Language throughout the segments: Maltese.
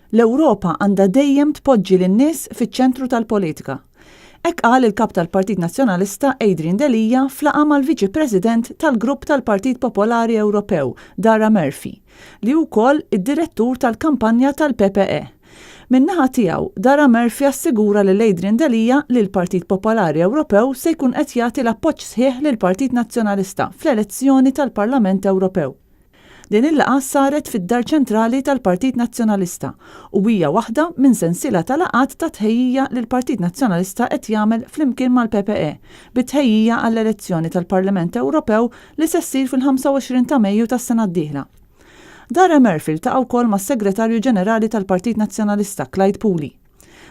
L-Ewropa għandha dejjem tpoġġi lin-nies fiċ-ċentru tal-politika. Hekk qal il-Kap tal-Partit Nazzjonalista Adrian Delia f'laqgħa mal-Viċi President tal-Grupp tal-Partit Popolari Ewropew, Dara Murphy, li hu wkoll id-Direttur tal-Kampanja tal-PPE. Min-naħa tiegħu, Dara Murphy assigura lil Adrian Delia li l-Partit Popolari Ewropew se jkun qed jagħti l-appoġġ sħiħ lill-Partit Nazzjonalista fl-elezzjoni tal-Parlament Ewropew. Din il-laqgħa saret fid-Dar Ċentrali tal-Partit Nazzjonalista u hija waħda minn sensiela ta' laqgħat ta' tħejjija li l-Partit Nazzjonalista qed jagħmel flimkien mal-PPE bi tħejjija għall-elezzjoni tal-Parlement Ewropew li se ssir fil-25 ta' Mejju tas-sena d-dieħla. Dara Murphy ltaqa' wkoll mas-Segretarju Ġenerali tal-Partit Nazzjonalista Clyde Puli.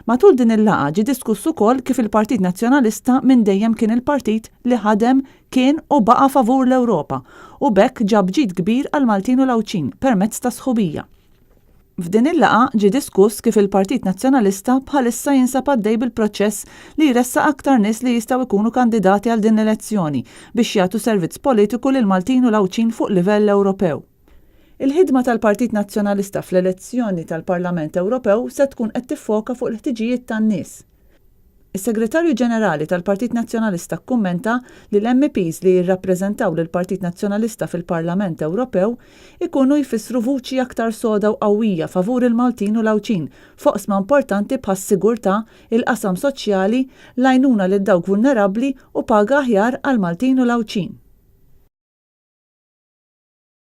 Matul din il-laqgħa ġie diskuss ukoll kif il-Partit Nazzjonalista minn dejjem kien il-partit li ħadem, kien u baqa' favur l-Ewropa u b'hekk ġab ġid kbir għall-Maltin u l-Għawdxin permezz tas-sħubija. F'din il-laqgħa ġie diskuss kif il-Partit Nazzjonalista bħalissa jinsab għaddej bil-proċess li jressaq aktar nies li jistgħu jkunu kandidati għal din l-elezzjoni biex jagħtu servizz politiku lill-Maltin u l-Għawdxin fuq livell Ewropew. Il-ħidma tal-Partit Nazzjonalista fl-elezzjoni tal-Parlament Ewropew se tkun qed tiffoka fuq il-ħtiġijiet tan-nies. Is-Segretarju Ġenerali tal-Partit Nazzjonalista kkummenta li l-MEPs li jirrappreżentaw lill-Partit Nazzjonalista fil-Parlament Ewropew ikunu jfissru vuċi aktar soda u qawwija favur il-Maltin u l-Għawdxin f'oqsma importanti bħas-sigurtà, il-qasam soċjali, l-għajnuna lil dawk vulnerabbli u paga aħjar għall-Maltin u l-Għawdxin.